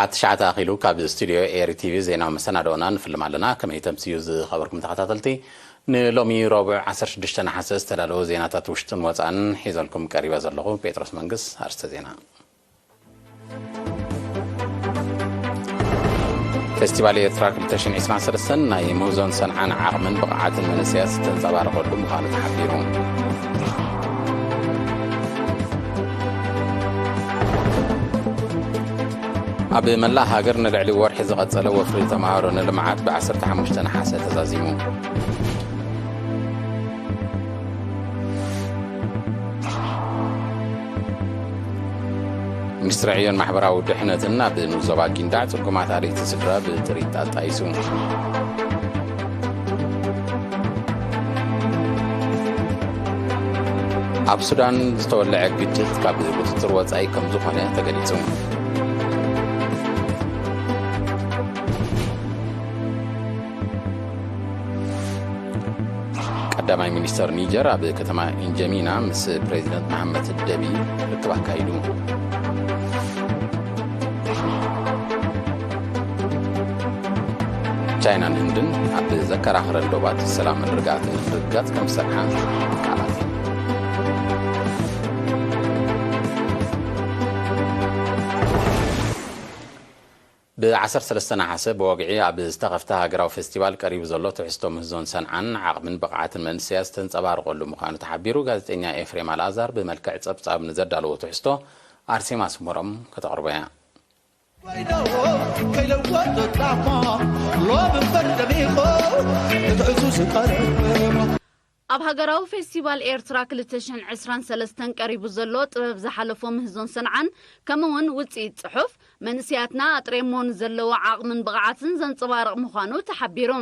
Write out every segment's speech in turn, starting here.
ኣት ትሽዓተ ኣኺሉ ካብ ስቱድዮ ኤሪ ቲቪ ዜናዊ መሰናዶና ንፍልም ኣለና። ከመይ ተምስዩ ዝኸበርኩም ተኸታተልቲ፣ ንሎሚ ረቡዕ ዓሰርተ ሽዱሽተ ነሓሰ ዝተዳለወ ዜናታት ውሽጥን ወጻእን ሒዘልኩም ቀሪበ ዘለኹ ጴጥሮስ መንግስ። ኣርስተ ዜና። ፌስቲቫል ኤርትራ ክልተ ሽሕን ዕስራን ሰለስተን ናይ ምህዞን ሰንዓን ዓቕምን ብቕዓትን መንእሰያት ዝተንጸባረቐሉ ምዃኑ ተሓቢሩ። ኣብ መላእ ሃገር ንልዕሊ ወርሒ ዝቐጸለ ወፍሪ ተማሃሮ ንልምዓት ብ ዓሰርተ ሓሙሽተ ነሓሰ ተዛዚሙ። ሚኒስትሪ ዕዮን ማሕበራዊ ድሕነትን ኣብ ንኡስ ዞባ ጊንዳዕ ጽጉማት ኣርይቲ ስድራ ብጥሪት ኣጣይሱ። ኣብ ሱዳን ዝተወልዐ ግጭት ካብ ቁጽጽር ወጻኢ ከም ዝኾነ ተገሊጹ። ቀዳማይ ሚኒስተር ኒጀር ኣብ ከተማ ኢንጀሚና ምስ ፕሬዚደንት መሓመድ ደቢ ርክብ ኣካይዱ። ቻይናን ህንድን ኣብ ዘከራኽረን ዶባት ሰላምን ርግኣትን ንምርግጋጽ ከም ዝሰርሓ ቃላት። ብ ዓሰርተ ሰለስተ ነሓሰ ብወግዒ ኣብ ዝተኸፍተ ሃገራዊ ፌስቲቫል ቀሪቡ ዘሎ ትሕዝቶ ምህዞን ሰንዓን ዓቕምን ብቕዓትን መንእሰያት ዝተንጸባረቐሉ ምዃኑ ተሓቢሩ። ጋዜጠኛ ኤፍሬም ኣልኣዛር ብመልክዕ ጸብጻብ ንዘዳለዎ ትሕዝቶ ኣርሴማ ስመሮም ከተቕርቦ እያ። ኣብ ሃገራዊ ፌስቲቫል ኤርትራ ክልተ ሽሕን ዕስራን ሰለስተን ቀሪቡ ዘሎ ጥበብ ዝሓለፎ ምህዞን ሰንዓን ከምኡውን ውጽኢት ጽሑፍ መንእሰያትና ኣጥሬሞ ንዘለዎ ዓቕምን ብቕዓትን ዘንጸባርቕ ምዃኑ ተሓቢሩ።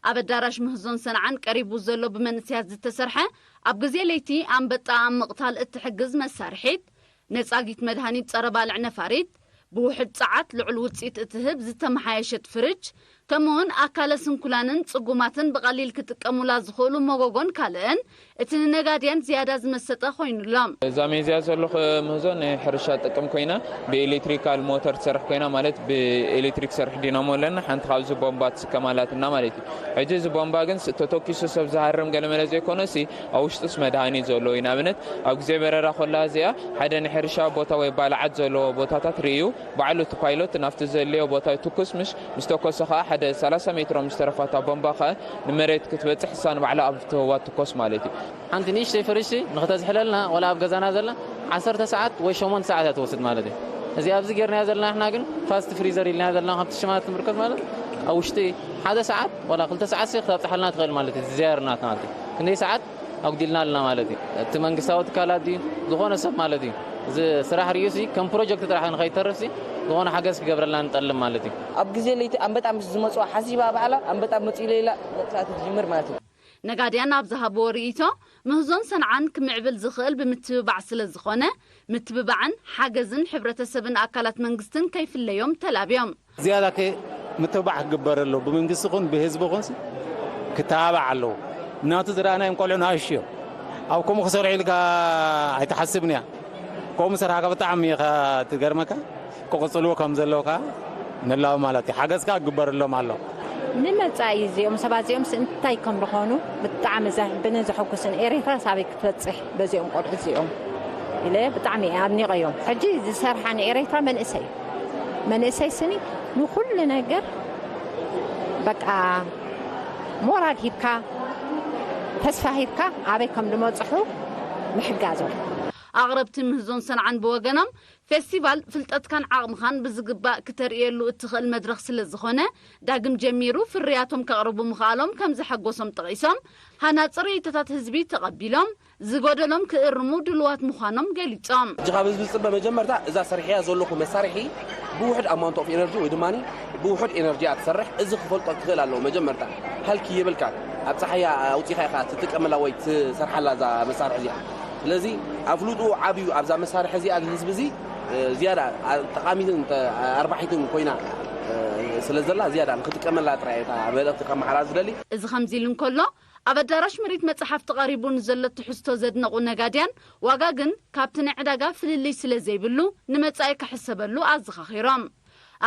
ኣብ ኣዳራሽ ምህዞን ሰንዓን ቀሪቡ ዘሎ ብመንእሰያት ዝተሰርሐ ኣብ ግዜ ለይቲ ኣንበጣ ኣብ ምቕታል እትሕግዝ መሳርሒት፣ ነጻጊት መድሃኒት ጸረ ባልዕ ነፋሪት፣ ብውሑድ ጸዓት ልዑል ውጽኢት እትህብ ዝተመሓየሸት ፍርጅ፣ ከምኡውን ኣካለ ስንኩላንን ጽጉማትን ብቐሊል ክጥቀሙላ ዝኽእሉ መጎጎን ካልእን እቲ ንነጋድያን ዝያዳ ዝመሰጠ ኮይኑሎም። እዛ ሜዝያ ዘለኹ ምህዞ ናይ ሕርሻ ትጠቅም ኮይና ብኤሌክትሪካል ሞተር ትሰርሕ ኮይና፣ ማለት ብኤሌክትሪክ ትሰርሕ ዲናሞ ኣለና። ሓንቲ ካብዚ ቦምባ ትስከም ኣላትና ማለት እዩ። ሕጂ እዚ ቦምባ ግን ስ-፣ ተተኪሱ ሰብ ዝሃርም ገለመለ ዘይኮነ ሲ ኣብ ውሽጡስ መድሃኒት ዘለዎ እዩ። ንኣብነት ኣብ ግዜ በረራ ኮላ እዚኣ ሓደ ናይ ሕርሻ ቦታ ወይ ባልዓት ዘለዎ ቦታታት ርእዩ ባዕሉ እቲ ፓይሎት ናብቲ ዘድልዮ ቦታ ይትኩስ። ምሽ ምስ ተኮሰ ከኣ ሓደ ሰላሳ ሜትሮ ምስ ተረፋታ ቦምባ ከኣ ንመሬት ክትበጽሕ እሳ ንባዕላ ኣብ ትህዋ ትኮስ ማለት እዩ። ሓንቲ ንእሽተይ ፍርሽቲ ንኽተዝሕለልና ወላ ኣብ ገዛና ዘላ ዓሰርተ ሰዓት ወይ ሸሞንተ ሰዓት እያ ትወስድ ማለት እዩ። እዚ ኣብዚ ጌርናዮ ዘለና ንሕና ግን ፋስት ፍሪዘር ኢልናዮ ዘለና፣ ከምቲ ሽማ ትምልከት ማለት ኣብ ውሽጢ ሓደ ሰዓት ወላ ክልተ ሰዓት ሲ ክተብጽሓልና ትኽእል ማለት እዩ። ዝያር ናት ማለት እዩ። ክንደይ ሰዓት ኣጉዲልና ኣለና ማለት እዩ። እቲ መንግስታዊ ትካላት ድዩ ዝኾነ ሰብ ማለት እዩ። እዚ ስራሕ ርእዩ ሲ ከም ፕሮጀክት ጥራሕ ንኸይተርፍ ሲ ዝኾነ ሓገዝ ክገብረልና ንጠልም ማለት እዩ። ኣብ ግዜ ለይቲ ኣንበጣ ምስ ዝመጽኦ ሓሲባ ባዕላ ኣንበጣ መጺኡ ኢላ መጥፋእቲ ትጅምር ማለት እዩ። ነጋድያን ኣብ ዝሃብዎ ርእይቶ፣ ምህዞን ሰንዓን ክምዕብል ዝኽእል ብምትብባዕ ስለ ዝኾነ፣ ምትብባዕን ሓገዝን ሕብረተሰብን ኣካላት መንግስትን ከይፍለዮም ተላብዮም። ዝያዳ ከ ምትብባዕ ክግበር ኣለዎ። ብመንግስቲ ኹን ብህዝቢ ኹን ክተባባዕ ኣለዎ። ምክንያቱ ዝረኣናዮም ቆልዑ ንኣሽቱ እዮም። ኣብ ከምኡ ክሰርሑ ኢልካ ኣይትሓስብን እያ። ከምኡ ሰርሓካ ብጣዕሚ ኢኻ ትገርመካ። ክቕጽልዎ ከም ዘለዎ ከኣ ንላቦ ማለት እዩ። ሓገዝ ከኣ ክግበረሎም ኣሎ። ንመጻኢ እዚኦም ሰባት እዚኦም ስ-፣ እንታይ ከም ዝኾኑ ብጣዕሚ ዘሕብንን ዘሐጉስን። ኤሪትራ ሳበይ ክትበጽሕ በዚኦም ቆልዑ እዚኦም ኢለ ብጣዕሚ እየ ኣድኒቐዮም። ሕጂ ዝሰርሓ ንኤሪትራ መንእሰይ፣ መንእሰይ ስኒ ንኹሉ ነገር በቃ ሞራል ሂብካ፣ ተስፋ ሂብካ ኣበይ ከም ዝመጽሑ ምሕጋዞም። ኣቕረብቲ ምህዞን ሰንዓን ብወገኖም፣ ፌስቲቫል ፍልጠትካን ዓቕምኻን ብዝግባእ ክተርእየሉ እትኽእል መድረኽ ስለ ዝኾነ፣ ዳግም ጀሚሩ ፍርያቶም ከቕርቡ ምኽኣሎም ከም ዘሐጎሶም ጠቒሶም፣ ሃናጺ ርእይቶታት ህዝቢ ተቐቢሎም፣ ዝጎደሎም ክእርሙ ድሉዋት ምዃኖም ገሊጾም። ሕጂ ካብ ህዝቢ ዝጽበ መጀመርታ እዛ ሰሪሐያ ዘለኹ መሳርሒ ብውሑድ ኣማውንት ኦፍ ኤነርጂ ወይ ድማ ብውሑድ ኤነርጂ እያ ትሰርሕ። እዚ ክፈልጦ ክኽእል ኣለዎ። መጀመርታ ሃልኪ የብልካ። ኣብ ጸሓያ ኣውጺኻ ኢኻ ትጥቀመላ ወይ ትሰርሓላ እዛ መሳርሒ እዚኣ። ስለዚ ኣፍልጥኡ ዓብዩ ኣብዛ መሳርሒ እዚኣ ንህዝቢ እዚ፣ እ፣ ዝያዳ፣ ኣ-፣ ጠቓሚትን ተ-፣ ኣርባሒትን ኮይና፣ እ፣ ስለ ዘላ ዝያዳ ንክጥቀመላ ጥራይ እታ መልእኽቲ ከመሓላልፍ ዝደሊ። እዚ ከምዚ ኢሉ እንከሎ፣ ኣብ ኣዳራሽ ምርኢት መጽሓፍቲ ቀሪቡ ንዘሎ ትሕዝቶ ዘድነቑ ነጋድያን፣ ዋጋ ግን ካብቲ ናይ ዕዳጋ ፍልልይ ስለ ዘይብሉ፣ ንመጻኢ ክሕሰበሉ ኣዘኻኺሮም።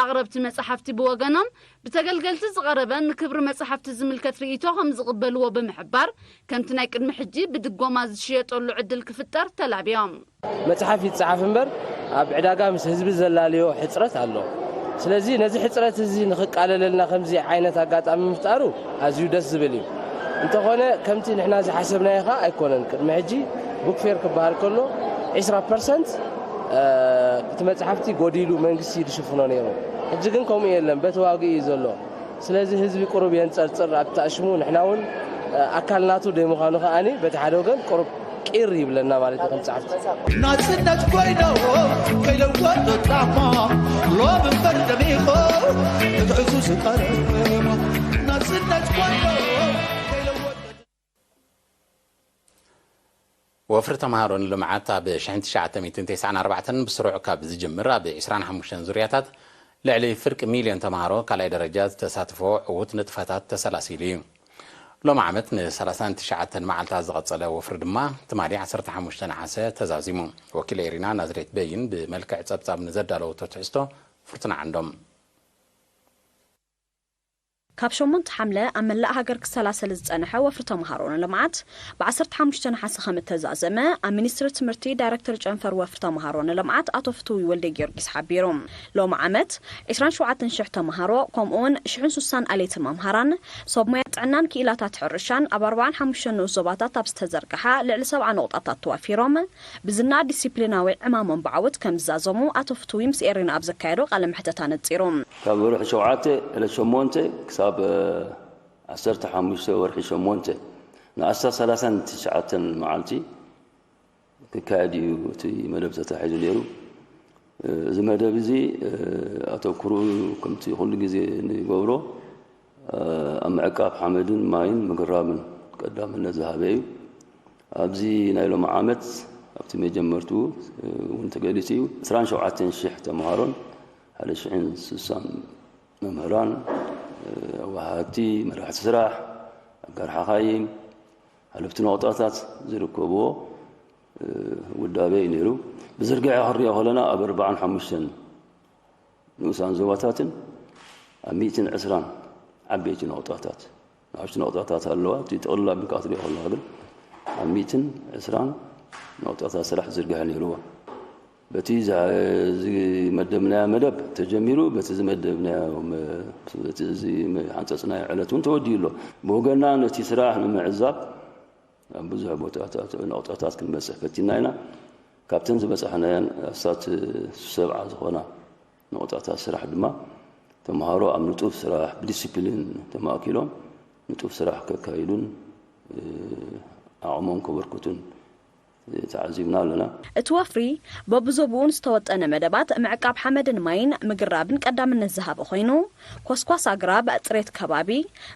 ኣቕረብቲ መጻሕፍቲ ብወገኖም፣ ብተገልገልቲ ዝቐረበ ንክብሪ መጻሕፍቲ ዝምልከት ርእይቶ ከም ዝቕበልዎ ብምሕባር፣ ከምቲ ናይ ቅድሚ ሕጂ ብድጎማ ዝሽየጠሉ ዕድል ክፍጠር ተላብዮም። መጽሓፍ ይጸሓፍ እምበር፣ ኣብ ዕዳጋ ምስ ህዝቢ ዘላለዮ ሕጽረት ኣሎ። ስለዚ ነዚ ሕጽረት እዚ ንኽቃለለልና ከምዚ ዓይነት ኣጋጣሚ ምፍጣሩ ኣዝዩ ደስ ዝብል እዩ። እንተኾነ ከምቲ ንሕና ዝሓሰብናዮ ኸኣ ኣይኮነን። ቅድሚ ሕጂ ቡክ ፌር ክበሃል ከሎ ዒስራ ፐርሰንት እቲ መጽሓፍቲ ጎዲሉ መንግስቲ ዝሽፍኖ ነይሩ። ሕጂ ግን ከምኡ የለን፣ በቲ ዋግኡ እዩ ዘሎ። ስለዚ ህዝቢ ቁሩብ የንጸርጽር ኣብቲ ኣሽሙ፣ ንሕና እውን ኣካል ናቱ ደይምዃኑ ከኣኒ በቲ ሓደ ወገን ቁሩብ ቂር ይብለና ማለት እዩ። ከም ጸሓፍቲ ናጽነት ኮይኖ ከይለወጥ ጣማ ሎም እምበር ደሚኾ ክትዕዙ ዝቀረሞ ናጽነት ኮይኖ ከይለወጥ ወፍሪ ተምሃሮ ንልምዓት ኣብ ሽሕን ትሽዓተ ሚእትን ተስዓን ኣርባዕተን ብስሩዕ ካብ ዝጅምር ኣብ ዕስራን ሓሙሽተን ዙርያታት ልዕሊ ፍርቂ ሚልዮን ተምሃሮ ካልኣይ ደረጃ ዝተሳትፎ ዕዉት ንጥፈታት ተሰላሲሉ እዩ። ሎም ዓመት ንሰላሳን ትሽዓተን መዓልታት ዝቐጸለ ወፍሪ ድማ ትማሊ ዓሰርተ ሓሙሽተ ነሓሰ ተዛዚሙ። ወኪል ኤሪና ናዝሬት በይን ብመልክዕ ጸብጻብ ንዘዳለወቶ ትሕዝቶ ፍርቱና ዓንዶም። ካብ ሸሞንተ ሓምለ ኣብ መላእ ሃገር ክሰላሰል ዝጸንሐ ወፍሪ ተምሃሮ ንልምዓት ብ ዓሰርተ ሓሙሽተ ነሓሰ ከም እተዛዘመ ኣብ ሚኒስትሪ ትምህርቲ ዳይረክተር ጨንፈር ወፍሪ ተምሃሮ ንልምዓት ኣቶ ፍትዊ ወልደጊዮርጊስ ሓቢሩ። ሎሚ ዓመት ዕስራን ሸውዓተን ሽሕ ተምሃሮ ከምኡውን ሽሕን ሱሳን ኣለይቲ መምሃራን ሰብ ሞያ ጥዕናን ክኢላታት ሕርሻን ኣብ ኣርባዓን ሓሙሽተን ንኡስ ዞባታት ኣብ ዝተዘርግሓ ልዕሊ ሰብዓ ነቑጣታት ተዋፊሮም ብዝና ዲሲፕሊናዊ ዕማሞም ብዓወት ከም ዝዛዘሙ ኣቶ ፍትዊ ምስ ኤሪና ኣብ ዘካየዶ ቃለ መሕተት ኣነጺሩ። ካብ ወርሒ ሸውዓተ ዕለት ሸሞንተ ክሳብ ዓሰርተ ሓሙሽተ ወርሒ ሸሞንተ ንኣስታት ሰላሳን ትሽዓተን መዓልቲ ክካየድ እዩ እቲ መደብ ተታሒዙ ነይሩ። እዚ መደብ እዚ ኣተኩርኡ ከምቲ ኩሉ ግዜ ንገብሮ ኣብ ምዕቃብ ሓመድን ማይን ምግራምን ቀዳምነት ዝሃበ እዩ። ኣብዚ ናይ ሎሚ ዓመት ኣብቲ መጀመርትኡ እውን ተገሊፁ እዩ። ዕስራን ሸውዓተን ሽሕ ተምሃሮን ሓደ ሽሕን ስሳን መምህራን፣ ኣወሃሃድቲ፣ መራሕቲ ስራሕ፣ ኣጋር ሓኻይም፣ ሓለፍቲ ነቑጣታት ዝርከብዎ ውዳበ እዩ ነይሩ። ብዝርግሐ ክንሪኦ ከለና ኣብ ኣርባዓን ሓሙሽተን ንኡሳን ዞባታትን ኣብ ሚእትን ዕስራን ዓበይቲ ነቑጣታት፣ ንኣሽቱ ነቑጣታት ኣለዋ። እቲ ጥቕልል ኣቢልካ ክትሪኦ ከለኻ ግን ኣብ ሚእትን ዕስራን ነቑጣታት ስራሕ ዝርግሐ ነይርዎ። በቲ ዝመደብናዮ መደብ ተጀሚሩ በቲ ዝመደብናዮ በቲ ዝሓንፀፅናዮ ዕለት እውን ተወዲኡ ኣሎ። ብወገንና ነቲ ስራሕ ንምዕዛብ ኣብ ብዙሕ ቦታታት ነቑጣታት ክንበፅሕ ፈቲና ኢና። ካብተን ዝበፃሕናየን ኣስታት ሰብዓ ዝኾና ነቑጣታት ስራሕ ድማ ተምሃሮ ኣብ ንጡፍ ስራሕ ብዲሲፕሊን ተማእኪሎም ንጡፍ ስራሕ ከካይዱን ዓቕሞም ከበርክቱን ተዓዚብና ኣለና። እቲ ወፍሪ በብዞብኡ ንዝተወጠነ መደባት ምዕቃብ ሓመድን ማይን ምግራብን ቀዳምነት ዝሃበ ኮይኑ፣ ኮስኳስ ኣግራብ፣ ፅሬት ከባቢ፣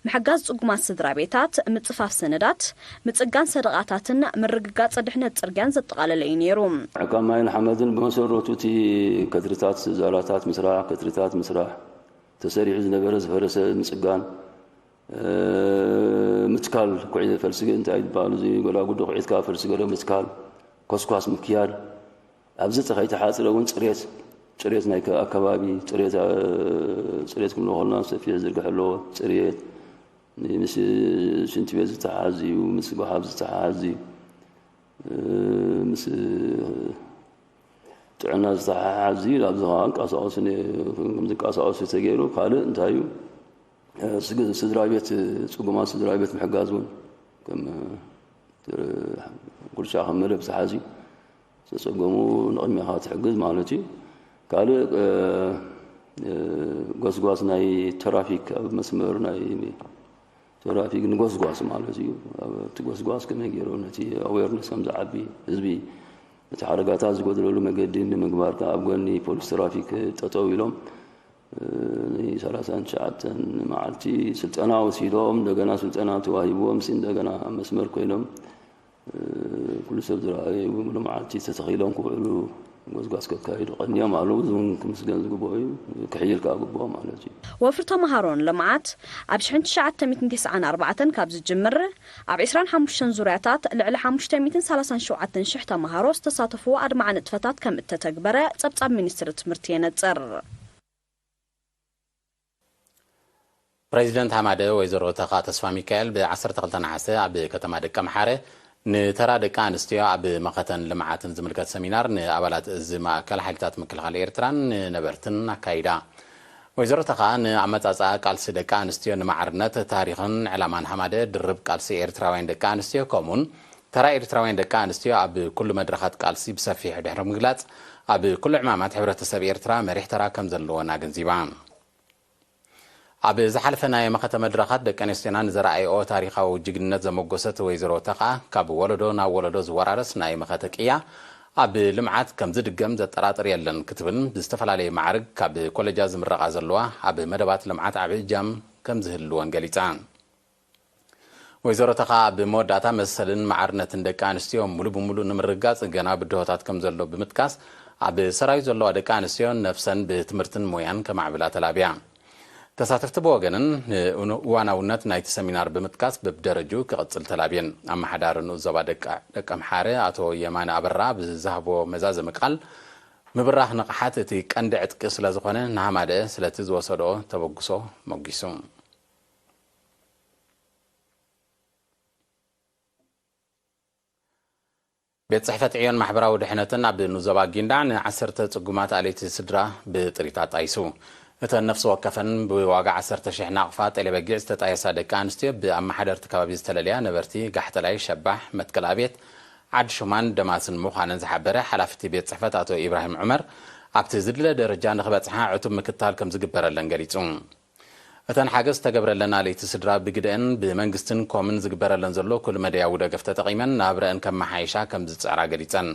ምሕጋዝ ፅጉማት ስድራ ቤታት፣ ምፅፋፍ ሰነዳት፣ ምፅጋን ሰደቓታትን ምርግጋፅ ድሕነት ፅርግያን ዘጠቓለለ እዩ ነይሩ። ምዕቃብ ማይን ሓመድን ብመሰረቱ እቲ ከድርታት ዛላታት ምስራሕ፣ ከድርታት ምስራሕ፣ ተሰሪሑ ዝነበረ ዝፈረሰ ምፅጋን፣ ምትካል ኩዒ ፈልሲ እንታይ ይበሃል እዚ ጎዳጉዲ ኩዒትካ ፈልሲ ገለ ምትካል ኮስኳስ ምክያድ ኣብዚ እቲ ከይተሓፅረ እውን ፅሬት ፅሬት ናይ ኣከባቢ ፅሬት ፅሬት ክንብሎ ከለና ሰፊሕ ዝርግሐ ኣለዎ ፅሬት ምስ ሽንቲ ቤት ዝተሓሓዝ እዩ ምስ ጎሓፍ ዝተሓሓዝ እዩ ምስ ጥዕና ዝተሓሓዝ እዩ ኣብዚ ከዓ እንቀሳቀሱ ከምዝንቀሳቀሱ ተገይሩ ካልእ እንታይ እዩ ስድራ ቤት ፅጉማት ስድራ ቤት ምሕጋዝ እውን ከም ጉርሻ ከም መደብ ተሓዝዩ ዝተፀገሙ ንቕድሚኻ ትሕግዝ ማለት እዩ። ካልእ ጎስጓስ ናይ ተራፊክ ኣብ መስመር ናይ ተራፊክ ንጎስጓስ ማለት እዩ። እቲ ጎስጓስ ከመይ ገይሩ ነቲ ኣዌርነስ ከም ዝዓቢ ህዝቢ እቲ ሓደጋታት ዝጎደለሉ መገዲ ንምግባር ኣብ ጎኒ ፖሊስ ተራፊክ ጠጠው ኢሎም ሰላሳን ትሽዓተን መዓልቲ ስልጠና ወሲዶም እንደገና ስልጠና ተዋሂብዎም ሲ እንደገና ኣብ መስመር ኮይኖም ኩሉ ሰብ ዝረኣየ እውን መዓልቲ ተተኺሎም ክውዕሉ ጎስጓስ ከካይዱ ቀንዮም ኣለዉ። እዚ እውን ክምስገን ዝግብኦ እዩ። ክሕይል ከዓ ግብኦ ማለት እዩ። ወፍሪ ተምሃሮን ልምዓት ኣብ ሽሕን ትሽዓተ ሚእትን ተስዓን ኣርባዕተን ካብ ዝጅምር ኣብ ዕስራን ሓሙሽተን ዙርያታት ልዕሊ ሓሙሽተ ሚእትን ሰላሳን ሸውዓተን ሽሕ ተምሃሮ ዝተሳተፍዎ ኣድማዒ ንጥፈታት ከም እተተግበረ ጸብጻብ ሚኒስትሪ ትምህርቲ የነጽር። ፕሬዚደንት ሃማደ ወይዘሮ ተኻ ተስፋ ሚካኤል ብ ዓሰርተ ክልተ ነሓሰ ኣብ ከተማ ደቀምሓረ ንተራ ደቂ ኣንስትዮ ኣብ መኸተን ልምዓትን ዝምልከት ሰሚናር ንኣባላት እዚ ማእከል ሓይልታት ምክልኻል ኤርትራን ንነበርትን ኣካይዳ። ወይዘሮ ተኻ ንኣመጻጽኣ ቃልሲ ደቂ ኣንስትዮ ንማዕርነት ታሪኽን ዕላማን ሃማደ ድርብ ቃልሲ ኤርትራውያን ደቂ ኣንስትዮ ከምኡን ተራ ኤርትራውያን ደቂ ኣንስትዮ ኣብ ኩሉ መድረኻት ቃልሲ ብሰፊሑ ድሕሪ ምግላጽ ኣብ ኩሉ ዕማማት ሕብረተሰብ ኤርትራ መሪሕ ተራ ከም ዘለወን ኣገንዚባ። ኣብ ዝሓለፈ ናይ መኸተ መድረኻት ደቂ ኣንስትዮና ንዘረኣይኦ ታሪኻዊ ጅግንነት ዘመጎሰት ወይዘሮ ተኻ ካብ ወለዶ ናብ ወለዶ ዝወራረስ ናይ መኸተ ቅያ ኣብ ልምዓት ከም ዝድገም ዘጠራጥር የለን ክትብል ብዝተፈላለየ ማዕርግ ካብ ኮሌጃ ዝምረቓ ዘለዋ ኣብ መደባት ልምዓት ዓቢ እጃም ከም ዝህልወን ገሊጻ። ወይዘሮ ተኻ ኣብ መወዳእታ መሰልን ማዕርነትን ደቂ ኣንስትዮ ሙሉ ብሙሉ ንምርግጋጽ ገና ብድሆታት ከም ዘሎ ብምጥቃስ ኣብ ሰራዊት ዘለዋ ደቂ ኣንስትዮ ነፍሰን ብትምህርትን ሞያን ከማዕብላ ተላብያ። ተሳተፍቲ ብወገንን ንእዋናውነት ናይቲ ሰሚናር ብምጥቃስ በብደረጅኡ ክቕጽል ተላብየን። ኣመሓዳሪ ንኡስ ዞባ ደቂ ደቀምሓረ ኣቶ የማነ ኣበራ ብዝሃቦ መዛዘሚ ቃል ምብራኽ ንቕሓት እቲ ቀንዲ ዕጥቂ ስለ ዝኾነ ንሃማደ ስለቲ ዝወሰድኦ ተበግሶ መጒሱ። ቤት ጽሕፈት ዕዮን ማሕበራዊ ድሕነትን ኣብ ንዞባ ጊንዳዕ ንዓሰርተ ጽጉማት ኣለይቲ ስድራ ብጥሪት ኣጣይሱ። እተን ነፍሲ ወከፈን ብዋጋ ዓሰርተ ሽሕ ናቕፋ ጤለ በጊዕ ዝተጣየሳ ደቂ ኣንስትዮ ብኣመሓደርቲ ከባቢ ዝተለለያ ነበርቲ ጋሕተላይ፣ ሸባሕ፣ መትከል ኣብየት፣ ዓዲ ሹማን ደማስን ምዃነን ዝሓበረ ሓላፊ እቲ ቤት ጽሕፈት ኣቶ ኢብራሂም ዑመር፣ ኣብቲ ዝድለ ደረጃ ንኽበጽሓ ዕቱብ ምክትታል ከም ዝግበረለን ገሊጹ። እተን ሓገዝ ዝተገብረለን ኣለይቲ ስድራ ብግደአን ብመንግስትን ኮምን ዝግበረለን ዘሎ ኩሉ መደያዊ ደገፍ ተጠቒመን ናብረአን ከመሓይሻ ከም ዝጽዕራ ገሊጸን።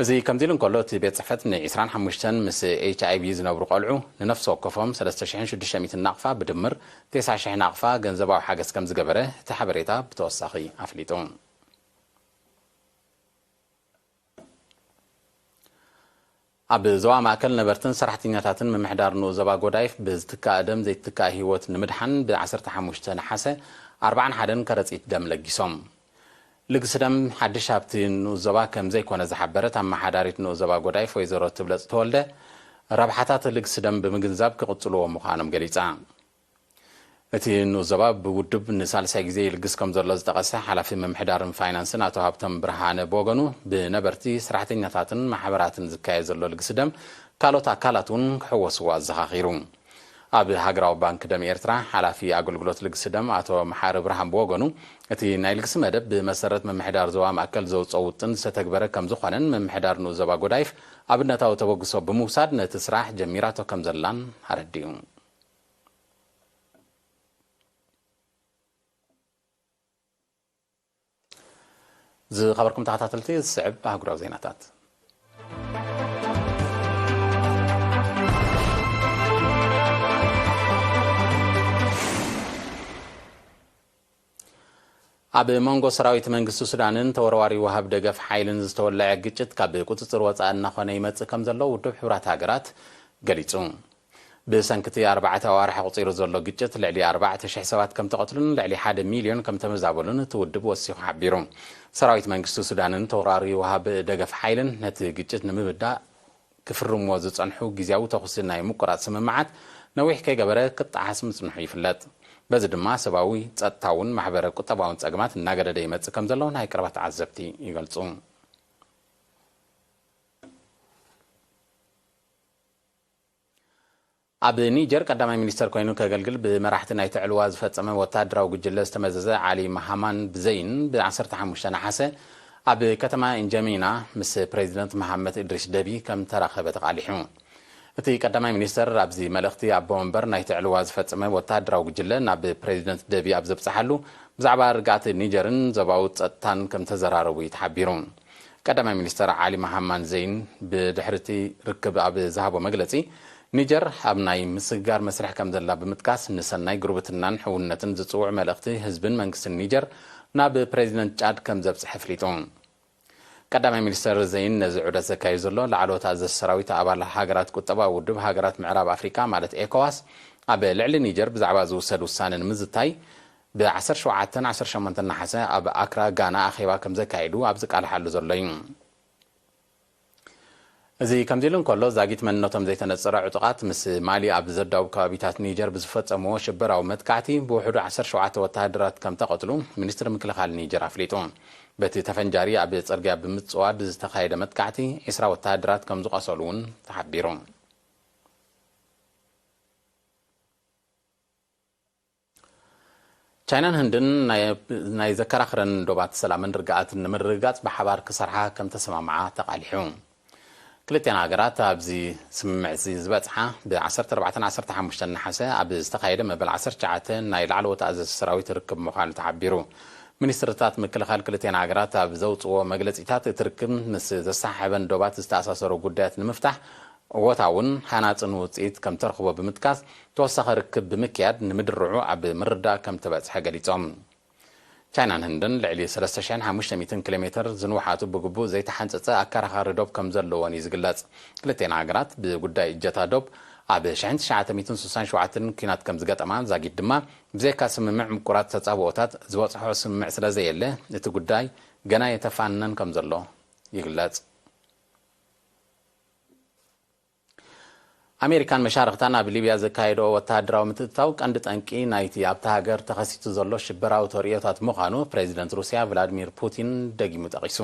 እዚ ከምዚ ኢሉ እንከሎ፣ እቲ ቤት ጽሕፈት ን ዒስራን ሓሙሽተን ምስ ኤች ኣይ ቪ ዝነብሩ ቆልዑ ንነፍሲ ወከፎም ሰለስተ ሽሕን ሽዱሽተ ሚእትን ናቕፋ ብድምር ተስዓ ሽሕ ናቕፋ ገንዘባዊ ሓገዝ ከም ዝገበረ እቲ ሓበሬታ ብተወሳኺ ኣፍሊጡ። ኣብ ዞባ ማእከል ነበርትን ሰራሕተኛታትን ምምሕዳር ንኡስ ዞባ ጎዳይፍ ብዝትካእ ደም ዘይትካእ ህይወት ንምድሓን ብ ዓሰርተ ሓሙሽተ ነሓሰ ኣርብዓን ሓደን ከረጺት ደም ለጊሶም። ልግሲ ደም ሓድሽ ሃብቲ ንኡስ ዞባ ከም ዘይኮነ ዝሓበረት ኣመሓዳሪት ንኡስ ዞባ ጎዳይፍ ወይዘሮ ትብለጽ ተወልደ፣ ረብሓታት ልግሲ ደም ብምግንዛብ ክቕጽልዎ ምዃኖም ገሊጻ። እቲ ንኡስ ዞባ ብውድብ ንሳልሳይ ግዜ ይልግስ ከም ዘሎ ዝጠቐሰ ሓላፊ ምምሕዳርን ፋይናንስን ኣቶ ሃብቶም ብርሃነ ብወገኑ፣ ብነበርቲ፣ ሰራሕተኛታትን ማሕበራትን ዝካየድ ዘሎ ልግሲ ደም ካልኦት ኣካላት እውን ክሕወስዎ ኣዘኻኺሩ። ኣብ ሃገራዊ ባንክ ደም ኤርትራ ሓላፊ ኣገልግሎት ልግሲ ደም ኣቶ መሓሪ ብርሃን ብወገኑ፣ እቲ ናይ ልግሲ መደብ ብመሰረት ምምሕዳር ዞባ ማእከል ዘውፅኦ ውጥን ዝተተግበረ ከም ዝኾነን ምምሕዳር ንኡስ ዞባ ጎዳይፍ ኣብነታዊ ተበግሶ ብምውሳድ ነቲ ስራሕ ጀሚራቶ ከም ዘላን ኣረዲኡ። ዝኸበርኩም ተኸታተልቲ፣ ዝስዕብ ኣህጉራዊ ዜናታት። ኣብ መንጎ ሰራዊት መንግስቲ ሱዳንን ተወርዋሪ ወሃብ ደገፍ ሓይልን ዝተወለዐ ግጭት ካብ ቁጽጽር ወጻኢ እናኾነ ይመጽእ ከም ዘሎ ውድብ ሕቡራት ሃገራት ገሊጹ። ብሰንኪ እቲ ኣርባዕተ ኣዋርሕ ኣቑጺሩ ዘሎ ግጭት፣ ልዕሊ ኣርባዕተ ሽሕ ሰባት ከም ተቐትሉን ልዕሊ ሓደ ሚልዮን ከም ተመዛበሉን እቲ ውድብ ወሲኹ ሓቢሩ። ሰራዊት መንግስቲ ሱዳንን ተወራሪ ወሃብ ደገፍ ሓይልን ነቲ ግጭት ንምብዳእ ክፍርምዎ ዝጸንሑ ግዝያዊ ተኹሲ ናይ ምቁራጽ ስምምዓት ነዊሕ ከይገበረ ክጠዓስ ምጽንሑ ይፍለጥ። በዚ ድማ ሰብኣዊ፣ ጸጥታውን ማሕበረ ቁጠባውን ጸገማት እናገደደ ይመጽእ ከም ዘሎ ናይ ቀረባ ተዓዘብቲ ይገልጹ። ኣብ ኒጀር ቀዳማይ ሚኒስተር ኮይኑ ከገልግል ብመራሕቲ ናይቲ ዕልዋ ዝፈጸመ ወታደራዊ ጉጅለ ዝተመዘዘ ዓሊ መሃማን ብዘይን ብ ዓሰርተ ሓሙሽተ ነሓሰ ኣብ ከተማ ኢንጀሚና ምስ ፕሬዚደንት መሃመት እድሪስ ደቢ ከም ተራኸበ ተቓሊሑ። እቲ ቀዳማይ ሚኒስተር ኣብዚ መልእኽቲ ኣቦ መንበር ናይቲ ዕልዋ ዝፈጸመ ወታደራዊ ጉጅለ ናብ ፕሬዚደንት ደቢ ኣብ ዘብጽሓሉ ብዛዕባ ርግኣት ኒጀርን ዞባዊ ጸጥታን ከም ተዘራረቡ እዩ ተሓቢሩ። ቀዳማይ ሚኒስተር ዓሊ መሃማን ዘይን ብድሕሪ እቲ ርክብ ኣብ ዝሃቦ መግለጺ፣ ኒጀር ኣብ ናይ ምስግጋር መስርሕ ከም ዘላ ብምጥቃስ፣ ንሰናይ ጉርብትናን ሕውነትን ዝጽውዕ መልእኽቲ ህዝብን መንግስትን ኒጀር ናብ ፕሬዚደንት ጫድ ከም ዘብጽሐ ኣፍሊጡ። ቀዳማይ ሚኒስተር ዘይን ነዚ ዑደት ዘካይድ ዘሎ ላዕለዎት ኣዘዝቲ ሰራዊት ኣባል ሃገራት ቁጠባዊ ውድብ ሃገራት ምዕራብ ኣፍሪቃ ማለት ኤኮዋስ ኣብ ልዕሊ ኒጀር ብዛዕባ ዝውሰድ ውሳነ ንምዝታይ ብ ዓሰርተ ሸውዓተን ዓሰርተ ሸሞንተን ነሓሰ ኣብ ኣክራ ጋና ኣኼባ ከም ዘካይዱ ኣብ ዝቃልሓሉ ዘሎ እዩ። እዚ ከምዚ ኢሉ እንከሎ፣ ዛጊት መንነቶም ዘይተነጸረ ዕጡቓት ምስ ማሊ ኣብ ዘዳውብ ከባቢታት ኒጀር ብዝፈጸምዎ ሽበራዊ መጥቃዕቲ ብውሕዱ ዓሰርተ ሸውዓተ ወተሃደራት ከም ተቐትሉ ሚኒስትሪ ምክልኻል ኒጀር ኣፍሊጡ። በቲ ተፈንጃሪ ኣብ ጽርግያ ብምጽዋድ ዝተኻየደ መጥቃዕቲ ዒስራ ወተሃደራት ከም ዝቖሰሉ እውን ተሓቢሩ። ቻይናን ህንድን ናይ፣ ናይ ዘከራኽረን ዶባት ሰላምን ርግኣትን ንምርግጋጽ ብሓባር ክሰርሓ ከም ተሰማምዓ ተቓሊሑ። ክልቲኣን ሃገራት ኣብዚ ስምምዕ እዚ ዝበጽሓ ብ ዓሰርተ ኣርባዕተን ዓሰርተ ሓሙሽተን ነሓሰ ኣብ ዝተኻየደ መበል ዓሰርተ ትሽዓተ ናይ ላዕለዎት ኣዘዝቲ ሰራዊት ርክብ ምዃኑ ተሓቢሩ። ሚኒስትርታት ምክልኻል ክልቲኣን ሃገራት ኣብ ዘውጽእዎ መግለጺታት፣ እቲ ርክብ ምስ ዘሰሓሕበን ዶባት ዝተኣሳሰሩ ጉዳያት ንምፍታሕ እወታውን ሃናጽን ውጽኢት ከም ተረኽቦ ብምጥቃስ፣ ተወሳኺ ርክብ ብምክያድ ንምድርዑ ኣብ ምርዳእ ከም ተበጽሐ ገሊጾም። ቻይናን ህንድን ልዕሊ ሰለስተ ሽሕን ሓሙሽተ ሚእትን ኪሎ ሜትር ዝንውሓቱ ብግቡእ ዘይተሓንጸጸ ኣከራኻሪ ዶብ ከም ዘለወን እዩ ዝግለጽ። ክልቴን ሃገራት ብጉዳይ እጀታ ዶብ ኣብ ሽሕን ትሽዓተ ሚእትን ስሳን ሸውዓተን ኲናት ከም ዝገጠማ፣ ዛጊድ ድማ ብዘይካ ስምምዕ ምቁራት ተጻብኦታት ዝበጽሖ ስምምዕ ስለ ዘየለ፣ እቲ ጉዳይ ገና የተፋነን ከም ዘሎ ይግለጽ። ኣሜሪካን መሻርኽታን ኣብ ሊብያ ዘካየድኦ ወተሃደራዊ ምትእትታው ቀንዲ ጠንቂ ናይቲ ኣብታ ሃገር ተኸሲቱ ዘሎ ሽበራዊ ተርእዮታት ምዃኑ ፕሬዚደንት ሩስያ ቭላድሚር ፑቲን ደጊሙ ጠቒሱ።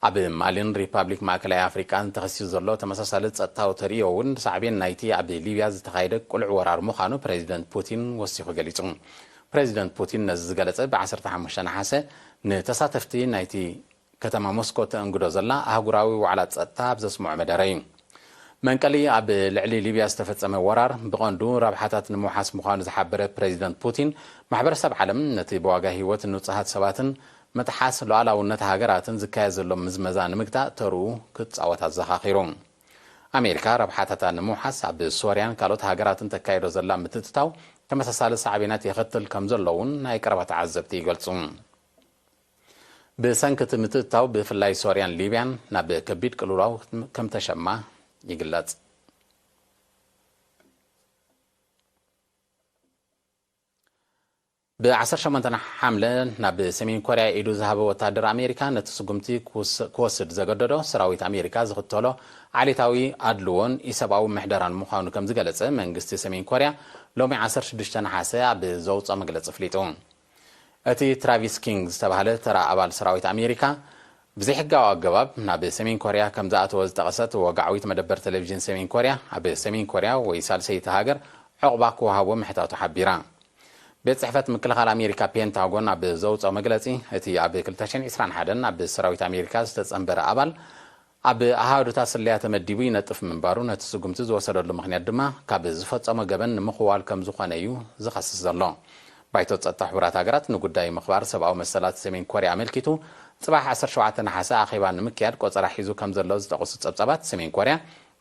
ኣብ ማሊን ሪፓብሊክ ማእከላይ ኣፍሪቃን ተኸሲቱ ዘሎ ተመሳሳሊ ጸጥታዊ ተርእዮ እውን ሳዕቤን ናይቲ ኣብ ሊብያ ዝተኻየደ ቅሉዕ ወራር ምዃኑ ፕሬዚደንት ፑቲን ወሲኹ ገሊጹ። ፕሬዚደንት ፑቲን ነዚ ዝገለጸ ብ ዓሰርተ ሓሙሽተ ነሓሰ ንተሳተፍቲ ናይቲ ከተማ ሞስኮ ተእንግዶ ዘላ ኣህጉራዊ ዋዕላ ጸጥታ ኣብ ዘስምዖ መደረ እዩ። መንቀሊ ኣብ ልዕሊ ሊብያ ዝተፈጸመ ወራር ብቐንዱ ረብሓታት ንምውሓስ ምዃኑ ዝሓበረ ፕሬዚደንት ፑቲን፣ ማሕበረሰብ ዓለም ነቲ ብዋጋ ህይወት ንጹሃት ሰባትን ምጥሓስ ሉዓላውነት ሃገራትን ዝካየድ ዘሎ ምዝመዛ ንምግታእ ተርኡ ክጻወት ኣዘኻኺሩ። ኣሜሪካ ረብሓታታ ንምውሓስ ኣብ ሶርያን ካልኦት ሃገራትን ተካይዶ ዘላ ምትእትታው ተመሳሳሊ ሳዕቤናት የኸትል ከም ዘሎ እውን ናይ ቀረባ ተዓዘብቲ ይገልጹ። ብሰንኪ እቲ ምትእትታው ብፍላይ ሶርያን ሊብያን ናብ ከቢድ ቅልውላው ከም ተሸማ ይግለጽ። ብ ዓሰርተ ሸሞንተ ሓምለ ናብ ሰሜን ኮርያ ኢዱ ዝሃበ ወታደር ኣሜሪካ ነቲ ስጉምቲ ክወስ-፣ ክወስድ ዘገደዶ ሰራዊት ኣሜሪካ ዝኽተሎ ዓሌታዊ ኣድልዎን ኢሰብኣዊ ምሕደራን ምዃኑ ከም ዝገለጸ መንግስቲ ሰሜን ኮርያ ሎሚ ዓሰርተ ሽዱሽተ ነሓሰ ኣብ ዘውፅኦ መግለጺ ኣፍሊጡ። እቲ ትራቪስ ኪንግ ዝተባህለ ተራ ኣባል ሰራዊት ኣሜሪካ ብዘይሕጋዊ ኣገባብ ናብ ሰሜን ኮርያ ከም ዝኣተወ ዝጠቐሰት ወግዓዊት መደበር ቴሌቪዥን ሰሜን ኮርያ፣ ኣብ ሰሜን ኮርያ ወይ ሳልሰይቲ ሃገር ዕቑባ ክወሃቦ ምሕታቱ ሓቢራ። ቤት ጽሕፈት ምክልኻል ኣሜሪካ ፔንታጎን ኣብ ዘውጽኦ መግለጺ፣ እቲ ኣብ ክልተ ሽሕን ዕስራን ሓደን ኣብ ሰራዊት ኣሜሪካ ዝተጸንበረ ኣባል ኣብ ኣሃዱታት ስለያ ተመዲቡ ይነጥፍ ምንባሩ፣ ነቲ ስጉምቲ ዝወሰደሉ ምኽንያት ድማ ካብ ዝፈጸሞ ገበን ንምኽዋል ከም ዝኾነ እዩ ዝኸስስ ዘሎ። ባይቶ ጸጥታ ሕቡራት ሃገራት ንጉዳይ ምኽባር ሰብኣዊ መሰላት ሰሜን ኮርያ ኣመልኪቱ፣ ጽባሕ ዓሰርተ ሸውዓተ ነሓሰ ኣኼባ ንምክያድ ቆጸራ ሒዙ ከም ዘሎ ዝጠቐሱ ጸብጻባት፣ ሰሜን ኮርያ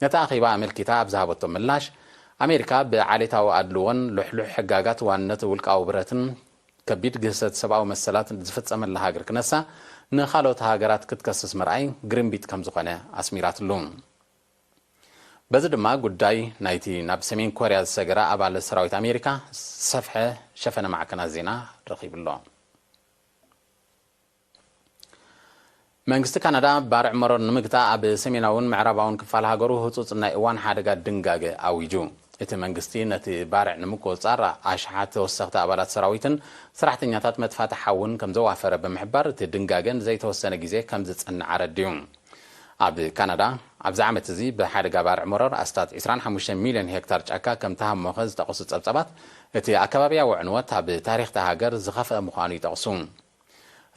ነቲ ኣኼባ ኣመልኪታ ኣብ ዝሃበቶ ምላሽ፣ ኣሜሪካ ብዓሌታዊ ኣድልዎን ልሕሉሕ ሕጋጋት ዋንነት ውልቃዊ ብረትን ከቢድ ግህሰት ሰብኣዊ መሰላት ዝፍጸመላ ሃገር ክነሳ፣ ንኻልኦት ሃገራት ክትከስስ ምርኣይ ግርምቢጥ ከም ዝኾነ ኣስሚራትሉ። በዚ ድማ ጉዳይ ናይቲ ናብ ሰሜን ኮርያ ዝሰገረ ኣባል ሰራዊት ኣሜሪካ ዝሰፍሐ ሸፈነ ማዕከናት ዜና ረኺቡ ኣሎ። መንግስቲ ካናዳ ባርዕ መሮር ንምግታእ ኣብ ሰሜናውን ምዕራባውን ክፋል ሃገሩ ህጹጽ ናይ እዋን ሓደጋ ድንጋገ ኣዊጁ። እቲ መንግስቲ ነቲ ባርዕ ንምቁጽጻር ኣሽሓት ተወሰኽቲ ኣባላት ሰራዊትን ሰራሕተኛታት መጥፋእቲ ሓውን ከም ዘዋፈረ ብምሕባር፣ እቲ ድንጋገ ንዘይተወሰነ ግዜ ከም ዝጸንዕ ኣረዲኡ። ኣብ ካናዳ ኣብዚ ዓመት እዚ ብሓደጋ ባርዕ መሮር ኣስታት ዕስራን ሓሙሽተ ሚልዮን ሄክታር ጫካ ከም ተሃሞኸ ዝጠቐሱ ጸብጻባት፣ እቲ ኣከባብያዊ ዕንወት ኣብ ታሪኽ እታ ሃገር ዝኸፍአ ምዃኑ ይጠቕሱ።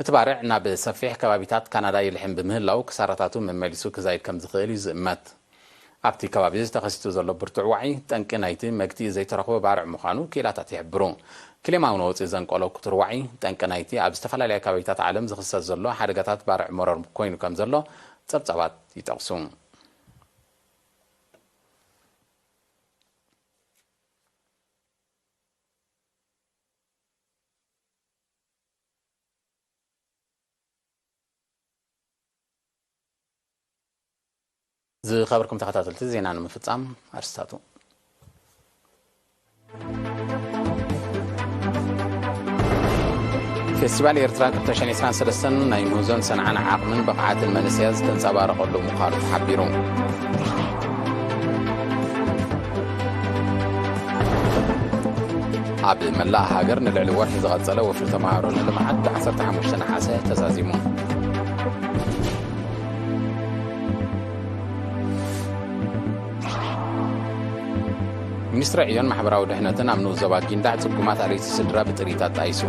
እቲ ባርዕ ናብ ሰፊሕ ከባቢታት ካናዳ ይልሕም ብምህላው፣ ክሳራታቱ መመሊሱ ክዛይድ ከም ዝኽእል እዩ ዝእመት። ኣብቲ ከባቢ እዚ ተኸሲቱ ዘሎ ብርቱዕ ዋዒ፣ ጠንቂ ናይቲ መግትኢ ዘይተረኽቦ ባርዕ ምዃኑ ክኢላታት ይሕብሩ። ክሊማዊ ነውጺ ዘንቀሎ ክቱር ዋዒ፣ ጠንቂ ናይቲ ኣብ ዝተፈላለያ ከባቢታት ዓለም ዝኽሰት ዘሎ ሓደጋታት ባርዕ መሮር ኮይኑ ከም ዘሎ ጸብጻባት ይጠቕሱ። ዝኸበርኩም ተኸታተልቲ፣ ዜና ንምፍጻም ኣርስታቱ። ፌስቲቫል ኤርትራ ክልተ ሽሕን ዕስራን ሰለስተን ናይ ምህዞን ሰንዓን ዓቕምን ብቕዓትን መንእሰያት ዝተንጸባረቐሉ ምዃኑ ተሓቢሩ። ኣብ መላእ ሃገር ንልዕሊ ወርሒ ዝቐጸለ ወፍሪ ተመሃሮ ንልምዓት ብ ዓሰርተ ሓሙሽተ ነሓሰ ተዛዚሙ። ሚኒስትሪ ዕዮን ማሕበራዊ ድሕነትን ኣብ ንኡስ ዞባ ጊንዳዕ ጽጉማት ኣለይቲ ስድራ ብጥሪት ኣጣይሱ።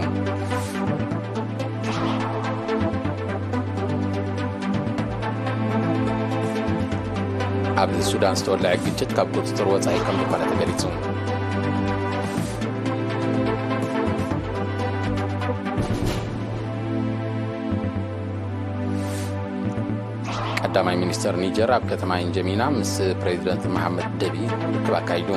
ኣብ ሱዳን ዝተወልዐ ግጭት ካብ ቁጽጽር ወጻኢ ከም ዝኾነ ተገሊጹ። ቀዳማይ ሚኒስተር ኒጀር ኣብ ከተማ ኢንጀሚና ምስ ፕሬዚደንት መሓመድ ደቢ ርክብ ኣካይዱ።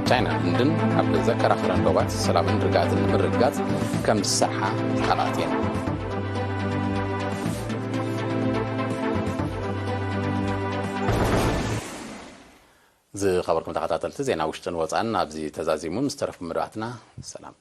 ቻይናን ህንድን ኣብ ዘከራኽረን ዶባት ሰላምን ርግኣትን ንምርግጋጽ ከም ዝሰርሓ ቃል ኣትየን። ዝኸበርኩም ተኸታተልቲ፣ ዜና ውሽጥን ወጻእን ኣብዚ ተዛዚሙ። ምስ ተረፍኩም መደባትና ሰላም።